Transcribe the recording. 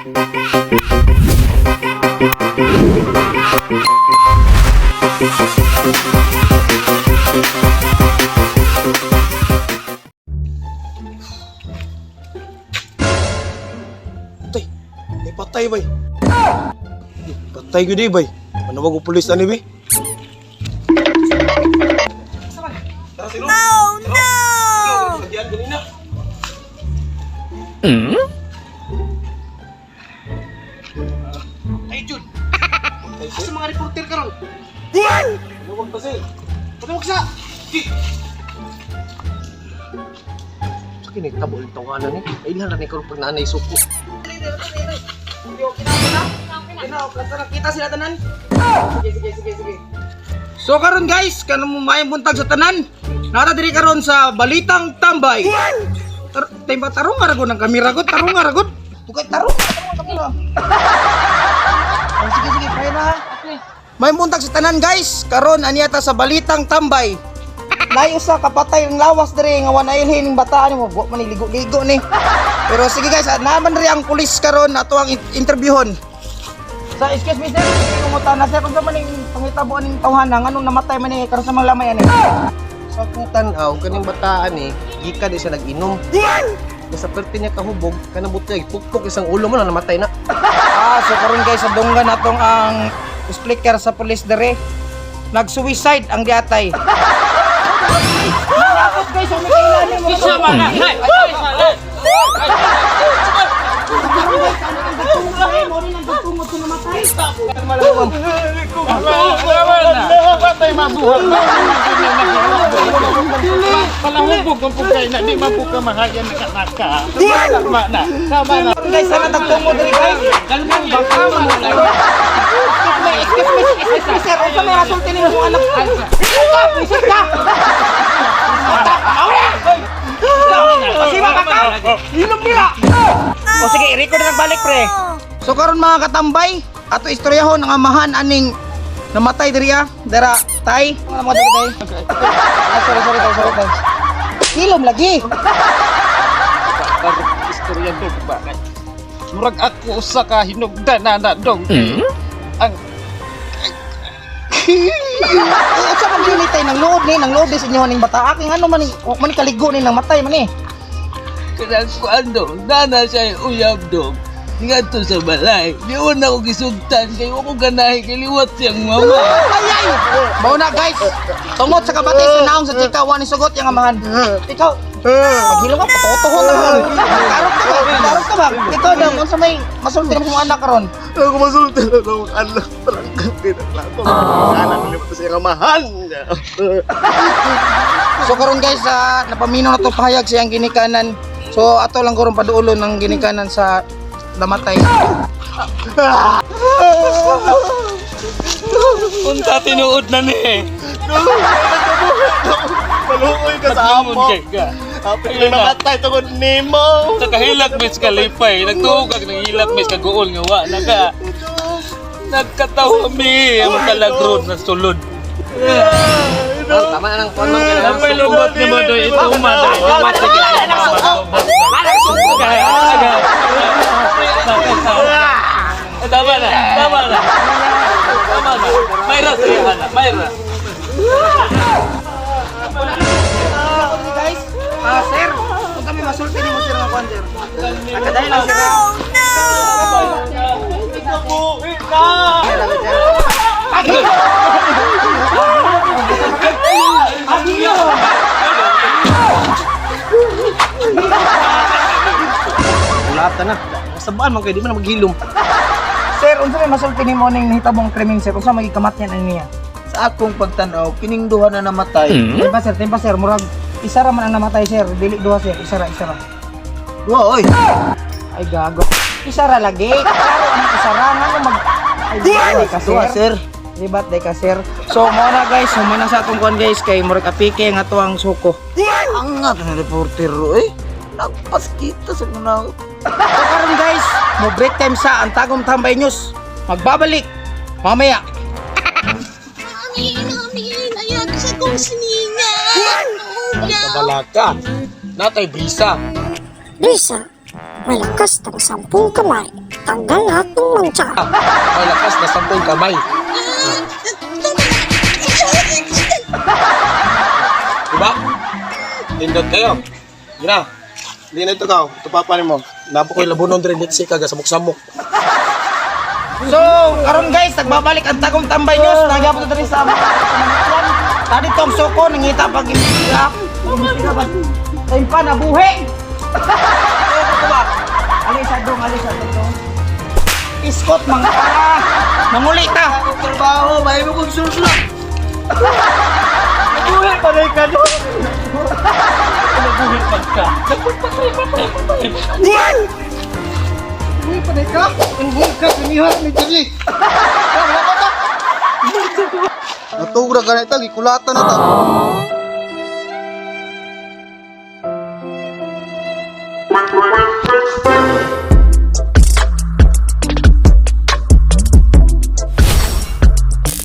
Tay, may patay bay. Patay gyud eh bay. Manawag og pulis ani bay. Oh no! Ay, Jun. Asa mga reporter karon? Manawag pa sir. Patawag sa. Sa kinitabo ang tawanan ni. Ay lang ni karon pag nanay suko. Kita sila tanan. Sige, sige, sige, sige. So karon guys, kanang maayong buntag sa tanan. Nara diri karon sa Balitang Tambay. Tar timba tarong nga ragod ang kamera gud, tarong nga ragod. Tugay tarong, tarong ang kamera. Oh, sige, sige, pray na ha. Maayong buntag sa tanan guys. Karon aniya ta sa Balitang Tambay. Layo sa kapatay ang lawas diri nga wala ilhin ning bataan mo, wa man ni ligo-ligo ni. Pero sige guys, naman diri ang pulis karon ato ang interviewon. Sa excuse me sir, kumusta na sir kung sa man ning pangitabo aning tawhana nganong namatay man ni karon sa mga lamay ani. Sa akong tan-aw kaning bataan ni gikan di siya nag-inom. Sa perte niya kahubog kanang butya pukpok isang ulo mo na namatay na. Ah, so karon guys sa dunggan natong ang speaker sa police dere. Nag-suicide ang diatay. Tapos guys, umikailan mo. Palahubog ang pugkay na di man po ka mahayan na kanaka. Tama na. Tama na. Guys, sana tagtungo dere guys. Baka mo. Excuse me, excuse me sir, unsa may rasulti nimo mong anak? Isip ka. Pasiba ka ka. Hilom nila. O sige, i-record na balik pre. So karon mga katambay, ato istoryahon ang amahan aning namatay diri ah. Dara tay, mga mga diri tay. Ah, sorry sorry tay, sorry tay. Hilom lagi. Istorya to ba? Murag ako usa ka hinugdan na na dong. Ang Eh, unsa man dili tay nang loob ni, nang loob ni sa inyo ning bata aking ano man ni, wa man ni kaligo ni nang matay man ni. Kanang kuan dong, nana siya yung uyab dong. Ngadto sa balay. Di na ko gisugtan kay wa ko ganahi kay liwat siyang mama. Ay ay. Mao na guys. Tungod sa kabatay sa naong sa chika wa ni sugot yang amahan. Ikaw maghilom ka patutuhon na. Karot ka ba? Karot ka ba? Ikaw daw unsa may masulti mo sa mga anak karon? Ako masulti na lang ang anak talaga. Pinaglato. Anak, nalimutan sa iyang amahan. So karon guys, napaminaw na to pahayag sa iyang ginikanan. So ato lang karon paduolon ng ginikanan sa namatay. Unta tinuod na ni. Maluoy ka sa Maglumon amo. kay ka. Apit may mamatay tungod nimo. Sa kahilak mis kalipay, nagtuo kag nangilak mis kaguol nga wa na ka. Nagkatawa mi ang kalagrod na sulod. Ma'am, tama na ng kuan ma'am kay Napay lubot ni mo doy ito man doy. Tama na, tama na. Tama na. Mayra sa iya na, mayra. Guys, sir, kung kami masulti nimo sir nga kuan sir. Nakadayon lang sir. Ulata na. Sabaan man kay di man na maghilom. Sir, unsa may masulti nimo ning nahitabong krimen sir? Unsa may kamatyan ani niya? Sa akong pagtan-aw, kining duha na namatay. Timpa sir, timpa sir, murag isa ra man ang namatay sir, dili duha sir, isa ra, isa ra. Duha oy. Ay gago. Isa ra lagi. Klaro ang isa ra ngano mag Ay, di ka Duha sir. sir. Di ba di ka sir? So mo na guys, mo na sa atong kuan guys kay murag apike nga ato ang suko. Angat na reporter oy. Nagpaskita sa mga So karon guys, mo break time sa ang Tagum Tambay News. Magbabalik mamaya. Mami, mami, nayag sa kong siningan. Kabalaka. Natay brisa. Bisa, malakas ng 10 kamay. Tanggal akong mangsa. Ay, lakas na sampung kamay. Diba? Lindot kayo. Gina. Hindi na ito ka. Ito pa mo. Napo ko'y labunon rin litsi ka samok-samok. So, karon guys, nagbabalik ang Tagum Tambay News. Nagyapon na rin sa mga kamanatuan. Tadi tong soko, nangita pag imbestiga. Imbestiga ba? Time pa, nabuhi! Ano ba? Alis sa dong, alis sa dong. Iskot, mga para. Nanguli ta. Trabaho, may mo kong susunod. Nabuhi pa rin ka doon. Nabuhi pa ka. Nagpapatay, patay, patay. Uy, panay ka! Ang ka, kinihat ni Jerry! Natugra ka na ito, gikulatan na ito.